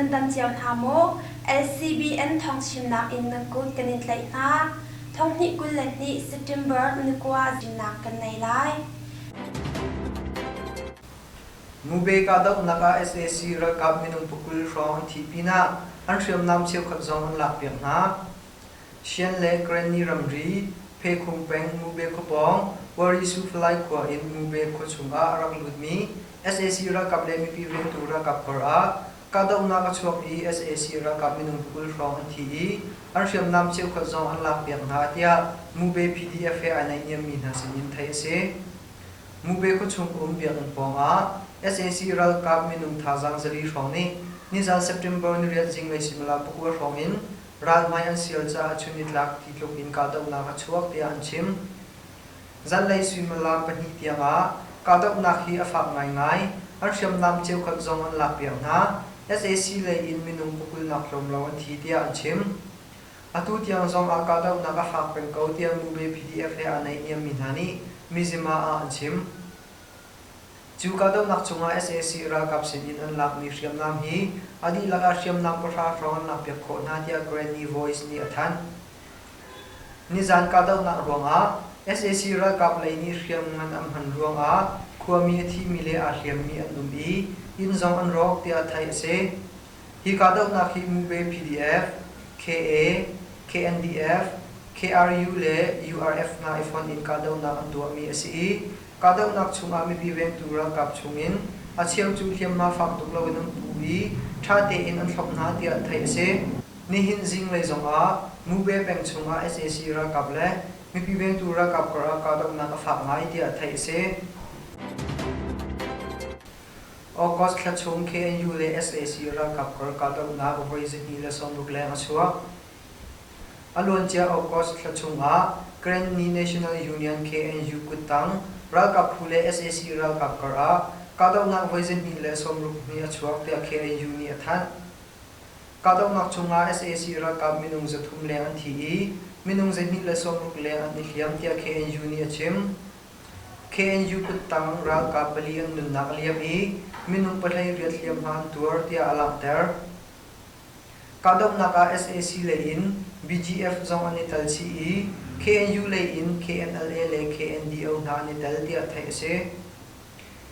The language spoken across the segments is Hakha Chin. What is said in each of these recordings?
Nan dam cio hna maw? LCBN thawngchimnak in nan kut kan in tlaih hna. Thonghnih 22 September ni kua zimnak kan nei lai. Mube kahdohnak ah sac ralkap minung pakul hrawng an thih pinah an hriamnam cheukhat zong an lakpiak hna. Shan le Karenni ramri, Phekhung peng Mube khua pawng Warisu Falai khua in Mube khua chungah a rak lutmi sac ralkap le mipi vengtu ralkap kar ah kahdohnak a chuak i sac ralkap minung pakul hrawng an thi i an hriamnam cheukhat zong an lakpiak hna tiah Mube PDF he ai naihniammi hna sinin theih a si. Mube khuachung um biakinn pawngah sac ralkap minung thazaang 400 hrawng nih nizan September 8 zinglei suimilam 9 hrawng in ralhmai an sial caah chun nitlak ti tluk in kahdohnak a chuak tiah an chim. Zanlei suimilam 2 tiangah kahdohnak hi a fak ngaingai. An hriamnam cheukhat zong an lakpiak hna. Sac lei in minung pakul nak tlawm lo an thi tiah an chim. Atu tiang zong ah kahdohnak a fak peng ko tiah Mube PDF he aa naihniammi hna nih Mizzima ah an chim. Cu kahdohnak chungah sac ralkap sinin an lakmi hriamnam hi a dihlak ah hriamnam 10 hrawng an lakpiak khawh hna tiah Granny Voice nih a thanh. Nizan kahdohnak ruangah sac ralkap lei nih hriamngan an hman ruangah khuami a thimi le aa hliammi an um i inn zong an rawk tiah theih a si. Hi kahdohnak hi Mube PDF, KA, KNDF, KRU le URF hna i fonh in kahdohnak an tuahmi a si i kahdohnak chungah mipi vengtu ralkap chungin a cheu cu hliamhma fak tuk loin an pu i ṭha tein an thlop hna tiah theih a si. Nihin zinglei zongah Mube peng chungah sac ralkap le mipi vengtu ralkap karah kahdohnak a fak ngai tiah theih a si. August thla chung KNU le sac ralkap kar kahdohnak voi 260 leng a chuak. A luancia August thla chungah Karenni National Union KNU kuttang ralkap phu le sac ralkap kar ah kahdohnak voi 262 a chuak tiah KNU nih a thanh. Kahdohnak chungah sac ralkap minung 300 leng an thi i minung 260 leng an i hliam tiah KNU nih a chim. KNU kuttang ralkap pali an nunnak a liam i minung 18 hliamhma an tuar tiah a langhter. Kahdohnak ah sac lei in BGF zong an i tel chih i KNU lei in KNLA le KNDO hna an i tel tiah theih a si.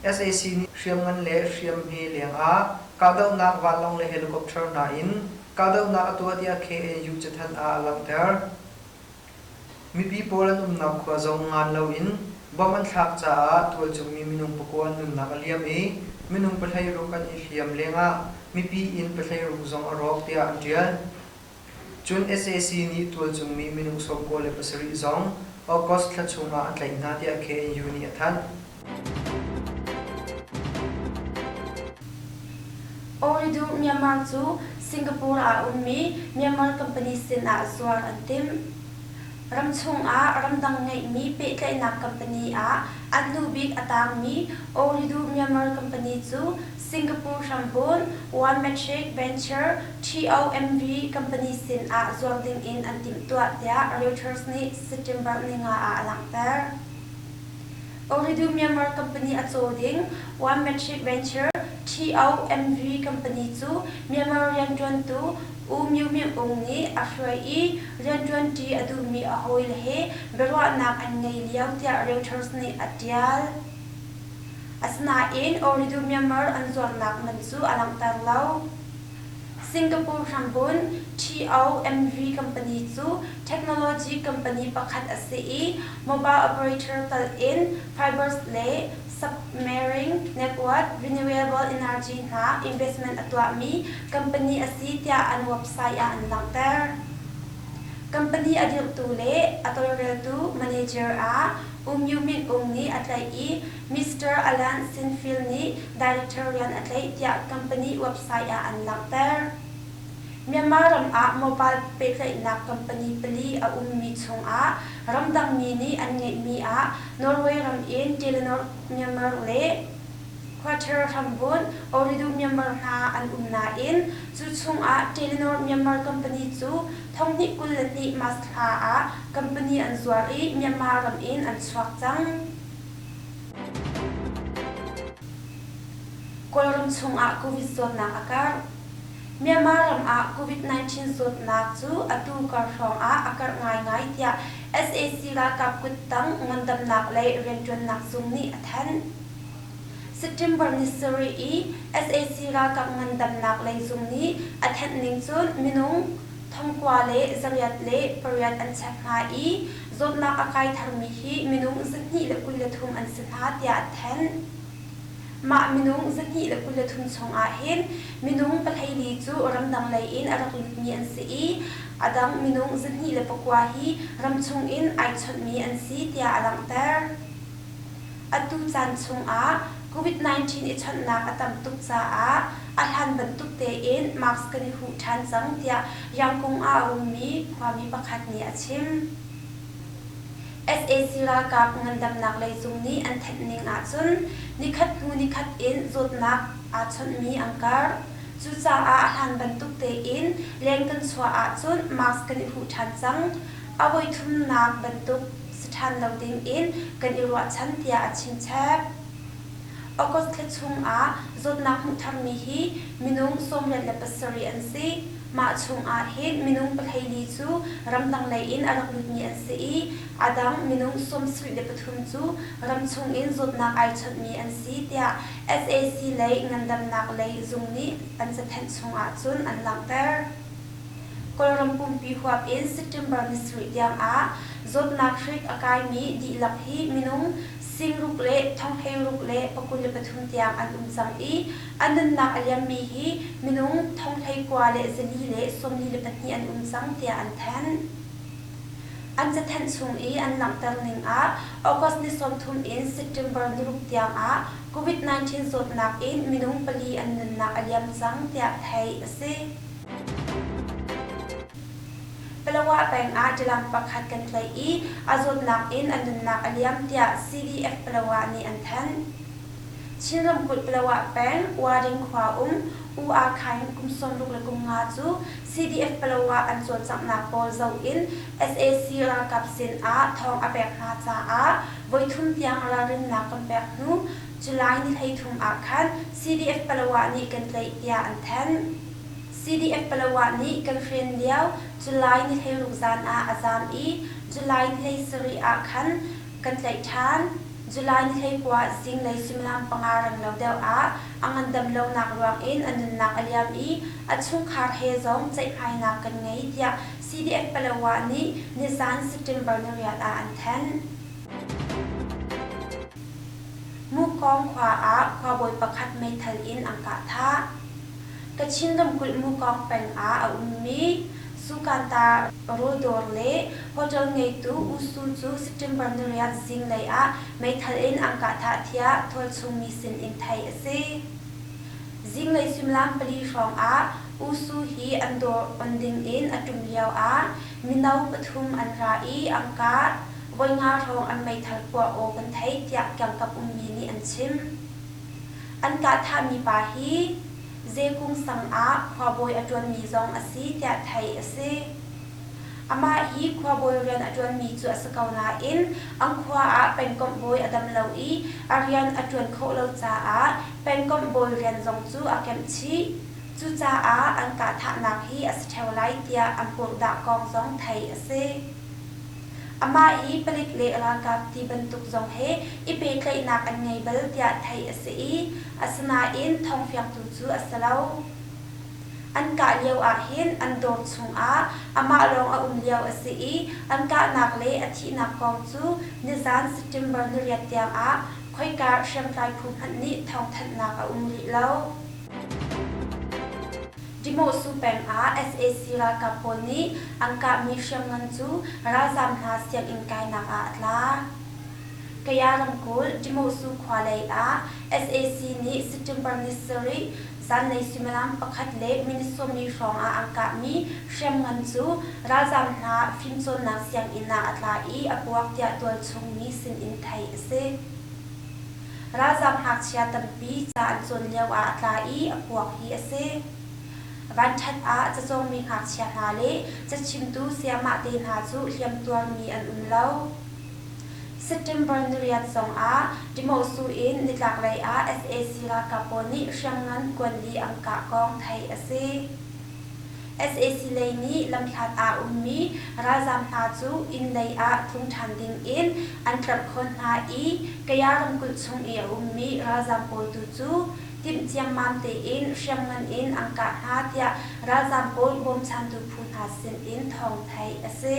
Sac nih hriamngan le hriamhme lengah kahdohnak vanlawng le helicopter hna in kahdohnak a tuah tiah KNU cathanh ah a langhter. Mipi pawl an umnak khua zong ngan loin bomb an thlak caah tualchungmi minung 9 an nunnak a liam i minung 16 an i hliam lengah mipi inn 16 zong a rawk tiah an ṭial. Cun sac nih tualchungmi minung 97 zong August thla chungah an tlaih hna tiah KNU nih a thanh. Ooredoo Myanmar cu Singapore ah a ummi Myanmar company sin ah zuar an timh. Ramchung ah ramdang ngeihmi pehtlaihnak company ah a hnubik a taangmi Ooredoo Myanmar company cu Singapore hrambunh One Metric Venture TOMV company sin ah zuar ding in an timhtuah tiah Reuters nih September 5 ah a langhter. Ooredoo Myanmar company a caw ding One Metric Venture TOMV company cu Myanmar rianṭuantu U Myo Myint Aung nih a hruai i rianṭuanṭi a duhmi a hawile he biaruahnak an ngei lio tiah Reuters nih a ṭial. Asinain Ooredoo Myanmar an zuarnak man cu a langhter lo. Singapore hrambunh TOMV company cu technology company pakhat a si i mobile operator tal in fibers le submarine network renewable energy hna investment a tuahmi company a si tiah an website ah an langhter. Company a dirhtu le a tawlreltu manager ah U Myo Myint Aung nih a tlaih i Mister Alan Sinfield nih director rian a tlaih tiah company website ah an langhter. Myanmar ram ah mobile pehtlaihnak company pali a ummi chungah ramdangmi nih an ngeihmi ah Norway ram in Telenor Myanmar le Qatar hrambunh Ooredoo Myanmar hna an um nain cu chungah Telenor Myanmar company cu 2022 March thla ah company an zuar i Myanmar ram in an chuak cang. Kawlram chungah Covid zawtnak a karh. Myanmar ram ah COVID-19 zawtnak cu atu kar hrawng ah a karh ngaingai tiah sac ralkap kuttang ngandamnak lei rianṭuannak zung nih a thanh. September ni sarih i sac ralkap ngandamnak lei zung nih a thanh ning cun minung 9808 an chek hna i zawtnak a kai tharmi hi minung 223 an si hna tiah a thanh. Mah minung 223 chung ahhin minung 14 cu ramdang lei in a rak lutmi an si i a dang minung 209 hi ramchung in ai chawnhmi an si tiah a langhter. Atu caan chungah COVID-19 i chawnhnak a tam tuk caah a hlan bantuk tein mask kan i huh ṭhan cang tiah Yangkung ah a ummi khuami pakhat nih a chim. Sac ralkap ngandamnak lei zung nih an thanh ning ahcun nikhat hnu nikhat in zawtnak aa chawnhmi an karh. Cucaah a hlan bantuk tein leng kan chuah ahcun mask kan i huh ṭhan cang. A voithumnak bantuk si ṭhan lo ding in kan i ruahchan tiah a chimchap. August thla chung ah zawtnak hmuh tharmi hi minung 87 an si. Mah chung ah hin minung 14 cu ramdang lei in a rak lutmi an si i a dang minung 73 cu ramchung in zawtnak ai chawnhmi an si tiah sac lei ngandamnak lei zung nih an cathanh chung ahcun an langhter. Kawlram pumpi huap in September ni sarih tiang ah zawtnak hrik a kaimi dihlak hi minung 6,000 le 6,323 tiang an um cang i a nunnak a liammi hi minung 9,442 an um cang tiah an thanh. An cathanh chung i an langhter ning ah August ni 30 in September ni ruk tiang ah COVID-19 zawtnak in minung pali an nunnak a liam cang tiah theih a si. Palawa peng ah ṭilang pakhat kan tlaih i a zawtnak in a nunnak a liam tiah CDF Palawa nih an thanh. Chin ramkulh Palawa peng Uading khua um U Aa Khaing kum 65 cu CDF Palawa an cawlcanghnak pawl zoh in sac ralkap sin ah thawng a pek hna caah voithum tiang ralrinnak kan pek hnu July ni 33 ah khan CDF Palawa nih kan tlaih tiah an thanh. CDF Palawa nih kan hren lio July ni 16 zan ah a zaam i July ni 17 ah khan kan tlaih ṭhan. July ni 19 zinglei suimilam panga renglo deuh ah a ngandam lonak ruang in a nunnak a liam i a chungkhar he zong ceihmainak kan ngei tiah CDF Palawa nih nizan September ni riat ah an thanh. Mukawng khua ah khuabawi pakhat meithal in an kah thah. Kachin ramkulh Mukawng peng ah a ummi Sukanta rawldawr le hotel ngeitu U Su cu September ni riat zinglei ah meithal in an kah thah tiah tualchung mi sin in theih a si. Zinglei suimilam pali hrawng ah U Su hi an dawr on ding in a ṭum lio ah mino pathum an ra i an kah. Voi nga hrawng an meithal puah aw kan theih tiah kiangkap ummi nih an chim. An kah thahmi pa hi Zekung sang ah khuabawi a ṭuanmi zong a si tiah theih a si. Amah hi khuabawi rian a ṭuanmi cu a si ko nain an khua ah pengkomh bawi a dam lo i a rian a ṭuan khawh lo caah pengkomh bawi rian zong cu a kemh chih. Cucaah an kah thahnak hi a si ṭheo lai tiah an purhdah kong zong theih a si. Amah hi palik le ralkap ti bantuk zong he i pehtlaihnak an ngei bal tiah theih a si i asinain thawngfiangtu cu a si lo. An kah lio ahhin an dawr chungah amah lawng a um lio a si i an kahnak le a thihnak kong cu nizan September ni riat tiangah khoika hriamtlai phu hmanh nih thawngthanhnak a um rih lo. Dimohsu peng ah sac ralkap pawl nih an kahmi hriamngan cu ralzaam hna sianginn kainak ah a tla. Kaya ramkulh Dimohsu khua lei ah sac nih September ni sarih zanlei suimilam pakhat le minute 40 hrawng ah an kahmi hriamngan cu ralzaam hna fimcawnnak sianginn ah a tla i a puak tiah tualchung mi sinin theih a si. Ralzaam ngakchia tampi ca an cawn lio ah a tla i a puak hi a si. Vanṭhat ah cacawngmi ngakchia hna le cachimtu sayamah te hna cu hliamtuarmi an um lo. September ni riat zong ah Dimosu in nitlaklei ah sac ralkap pawl nih hriamngan kuanli an kah kong theih a si. Sac lei nih lamhlat ah ummi ralzaam hna cu inn lei ah tlung ṭhan ding in an tlerhkhawn hna i Kaya ramkulh chung i a ummi ralzaam pawl tu cu timh ciammam tein hriamngan in an kah hna tiah ralzaam pawl bawmchantu phu hna sin in thawng theih a si.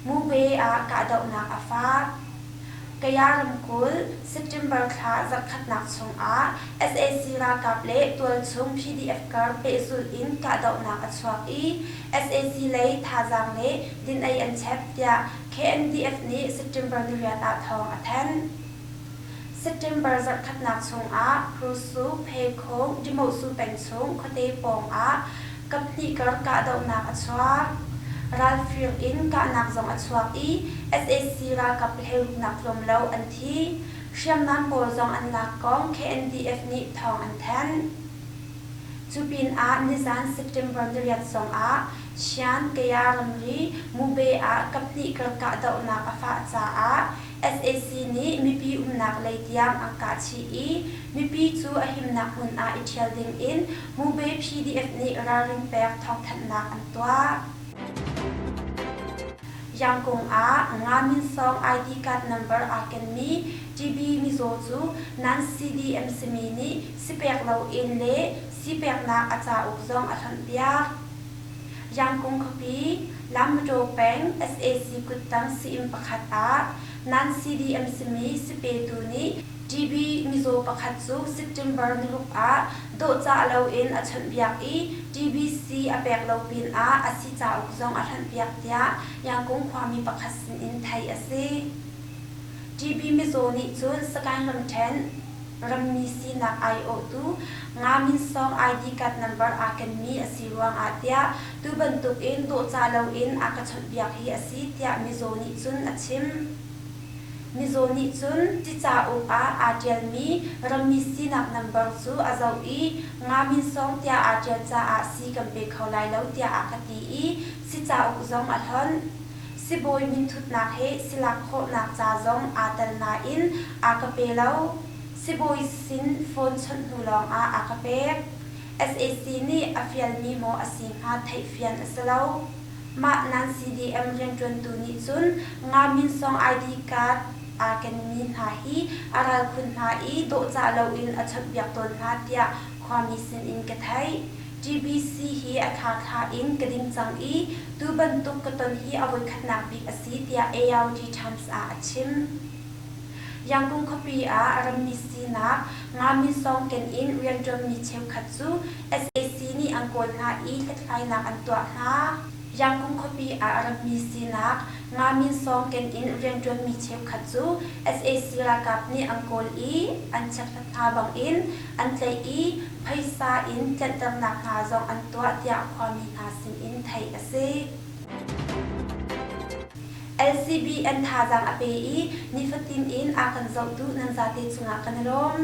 Mube ah kahdohnak a fak. Kaya ramkulh, September thla zarhkhatnak chungah sac ralkap le tualchung PDF kar pehzulh in kahdohnak a chuak i sac lei thazaang le din-ei an chep tiah KNDF nih September niriat ah thawng a thanh. September zarhkhatnak chungah Hrusu, Phekhung, Dimohsu peng chung khuate pawng ah kaphnih kar kahdohnak a chuak. Ralfir in kahnak zong a chuak i sac ralkap hleiruknak tlawm lo an thi. Hriamnam pawl zong an lak kong KNDF nih thawng an thanh. Cu pinah nizan September niriat zongah Shan Kaya ramri Mube ah kaphnih kar kahdohnak a fah caah Sac nih mipi umnak lei tiang an kah chih i mipi cu a himnak hmun ah i ṭhial ding in Mube PDF nih ralring pek thawngthanhnak an tuah. Yangkung ah Nga Min Sawng ID card number aa kenmi TB mizaw cu nan CDM simi nih sipek loin le sipeknak a cauk zong a hlonhpiak. Yangkung khuapi, Lammaṭaw peng sac kuttang sii-inn pakhat ah nan CDM simi sipetu nih TB mizaw pakhat cu September niruk ah dawhcah loin a chawnhbiak i TBC a pek lo pinah a si cauk zong a hlanhpiak tiah Yangkung khuami pakhat sinin theih a si. TB mizaw nih cun Sagaing ramṭhen rammi sinak aiawhtu Nga Min Sawng ID card number aa kenmi a si ruangah tiah tu bantukin dawhcah loin a ka chawnhbiak hi a si tiah mizaw nih cun a chim. Mizaw nih cun cicauk ah aa ṭialmi rammi sinak number cu a zoh i Nga Min Sawng tiah aa ṭial caah si kan pe kho lai lo tiah a ka ti i si cauk zong a hlonh. Sibawi minthutnak he silak khawhnak ca zong aa tel nain a ka pe lo. Sibawi sin phone chawnh hnu lawngah a ka pek. Sac nih a fialmi maw a si hnga theihfian a si lo. Mah nan CDM rianṭuantu nih cun Nga Min Sawng ID card aa kenmi hna hi a ral khun hna i dawhcah loin a chawnhbiak tawn hna tiah khuami sinin ka theih. TBC hi a thla in ka ding cang i tu bantuk ka ton hi a voikhatnak bik a si tiah ARD Times ah a chim. Yangon khuapi ah rammi sinak Nga Min Sawng ken in rianṭuanmi cheukhat cu sac nih an kawl hna i hlathlainak an tuah hna. Yangon khuapi ah rammi sinak Nga Min Sawng ken in rianṭuanmi cheukhat cu sac ralkap nih an kawl i an chekhlat hna bangin an tlaih i phaisa in tlanhternak hna zong an tuah tiah khuami hna sinin theih a si. LCBN thazaang a pe i nifatin in a kan zohtu nan zate cungah kan i lawm.